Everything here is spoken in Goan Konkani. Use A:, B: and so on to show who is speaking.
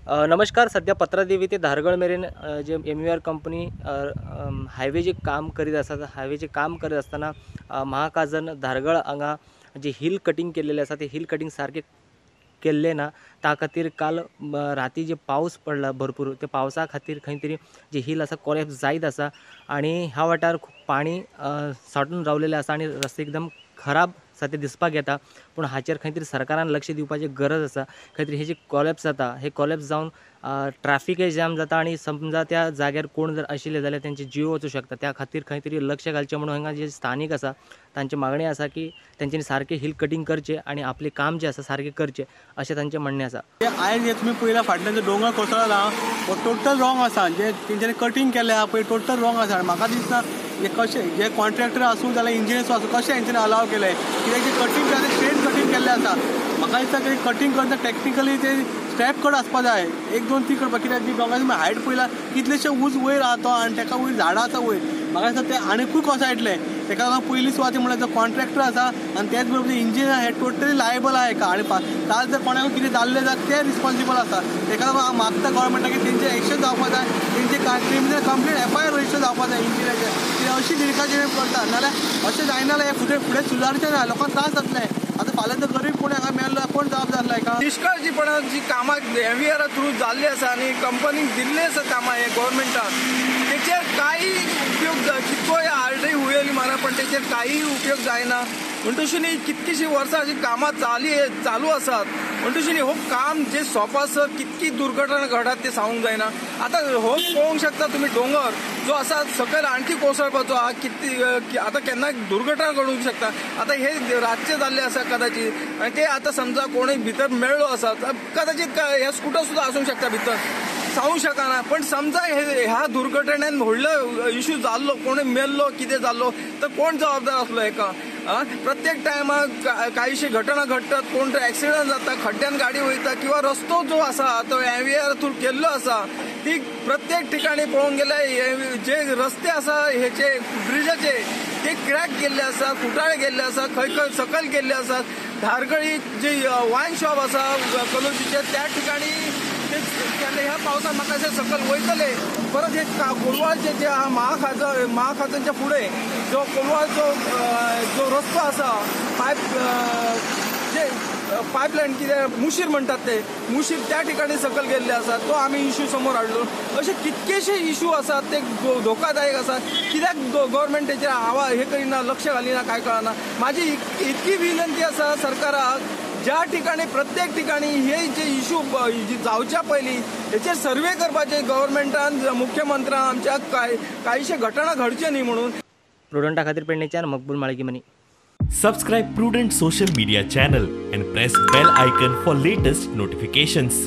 A: नमस्कार. सध्या पत्रादेवी ते धारगळ मेरेन जे MUR company हायवेचे काम करीत आसा, हायवेचे काम करीत आसतना महाकाजन धारगळ हांगा जे हिल कटिंग केल्लेले आसा ते हिल कटिंग सारके केल्ले ना, त्या खातीर काल राती जे पावस पडला भरपूर, त्या पावसा खातीर खंय तरी जे हिल आसा कोलॅप्स जायत आसा आनी ह्या वाठार खूब पाणी साठून रावलेलें आसा आनी रस्ते एकदम खराब आसा ते दिसपाक येता. पूण हाचेर खंय तरी सरकारान लक्ष दिवपाची गरज आसा. खंय तरी हे जे कोलॅप्स जाता, हे कोलॅप्स जावन ट्राफिकय जाम जाता आनी समजा त्या जाग्यार कोण जर आशिल्ले जाल्यार तेंचे जीव वचूं शकता. त्या खातीर खंय तरी लक्ष घालचें म्हणून हांगा जे स्थानीक आसा तांची मागणी आसा की तेंच्यांनी सारकें हिल कटिंग करचें आनी आपलें काम जें आसा सारकें करचें अशें तांचें म्हणणें आसा.
B: आयज हे तुमी पळयला फाटल्यान जो दोंगर कोसळला हो टोटल रॉंग आसा. जे तेंच्यांनी कटिंग केलें आहा पळय टोटल रॉंग आसा. म्हाका दिसता हे कशें जे कॉन्ट्रॅक्टर आसूं जाल्यार इंजिनियर्स आसूं कशें हेंच्यांनी अलाव केलें, कित्याक जे कटिंग केलें स्ट्रेट कटिंग केल्लें आसा. म्हाका दिसता की कटिंग करतना टॅक्निकली ते स्टेप कट आसपा जाय, 1 2 3 करपाक, कित्याक ती दोंगराची हायट पळयला कितलेशे ऊंच वयर आहा तो आनी तेका वयर झाडां आसा वयर. म्हाका दिसता ते आनीकूय कोसळटले. तेका लागून पयली सुवाती म्हणल्यार जो कॉन्ट्रॅक्टर आसा आनी तेच बरोबर इंजिनियर हे टोटली लायबल आहा हेका. आनी काल जर कोणाकूय कितें जाल्लें जाल्यार ते रिस्पॉन्सिबल आसा. तेका लागून हांव मागता गव्हर्मेंटाक की तेंचेर एक्शन जावपा जाय, तेंचे क्रिमिनल कंप्लेन FIR register जावपा जाय इंजिनियराचेर. कित्याक अशी दिरकाजी करता नाजाल्यार अशें जायना जाल्यार हे फुडें फुडें सुदारचें ना, लोकांक त्रास जातले. आतां फाल्यां जर गरीब कोण हांगा मेल्लो कोण जबाबदार हेका?
C: निश्काळजीपणान जी कामां MVR through जाल्ली आसा आनी कंपनीक दिल्ली आसा कामां हे गव्हर्मेंटान, तेचेर कांय उपयोग कितकोय आरडी हुयेली मारा पण तेचेर कांय उपयोग जायना. म्हणटशीं कितकीशीं वर्सां अशी कामां चालू आसात. म्हणटशीं हो काम जे सोंपासर कितकी दुर्घटना घडटात ते सांगूंक जायना. आतां हो पळोवंक शकता तुमी दोंगर जो आसा सकयल आणखी कोसळपाचो आहा. कितकी आतां केन्ना दुर्घटना घडूंक शकता. आतां हे रातचे जाल्ले आसा कदाचित आनी ते आतां समजा कोणूय भितर मेळ्ळो आसा कदाचित हे स्कुटर सुद्दां आसूंक शकता भितर, सांगूंक शकना. पण समजा ह्या दुर्घटनेन व्हडलो इशू जाल्लो, कोणूय मेल्लो कितें जाल्लो तर कोण जबाबदार आसलो हेका? प्रत्येक टायमाक कांयशी घटना घडटात, कोण तर एक्सिडंट जाता, खड्ड्यान गाडी वयता किंवा रस्तो जो आसा तो MVR through केल्लो आसा. ती प्रत्येक ठिकाणी पळोवंक गेल्यार जे रस्ते आसा हेचे ब्रिजाचे ते क्रॅक गेल्ले आसा, कुटाळे गेल्ले आसा, खंय खंय सकयल गेल्ले आसात. धारगळी जी वायन शॉप आसा कलोजीचे त्या ठिकाणी ते ह्या पावसात म्हाका अशें सकयल वयतले. परत हे कोलवाळचे जे आहा महाखाजनच्या फुडें जो कोलवाळचो जो रस्तो आसा पायप जे पायपलायन कितें मुशीर म्हणटात ते मुशीर त्या ठिकाणी सकयल गेल्ले आसा, तो आमी इशू समोर हाडलो. अशे कितकेशे इशू आसात ते धोकादायक आसात. कित्याक गव्हर्मेंट तेचेर आवाज हे करिना, लक्ष घालिना, कांय कळना. म्हाजी इतकी विनंती आसा सरकाराक, ज्या ठिकाणी प्रत्येक ठिकाणी हे जे इशू जावच्या पयलीं हेचेर सर्वे करपाचे गव्हर्मेंटान, मुख्यमंत्र्यान आमच्या कांयशे घटना घडचे न्ही म्हणून.
A: प्रुडंटा खातीर पेडणेच्यान मकबूल माळगीमनी.
D: Subscribe Prudent social media channel and press bell icon for latest notifications.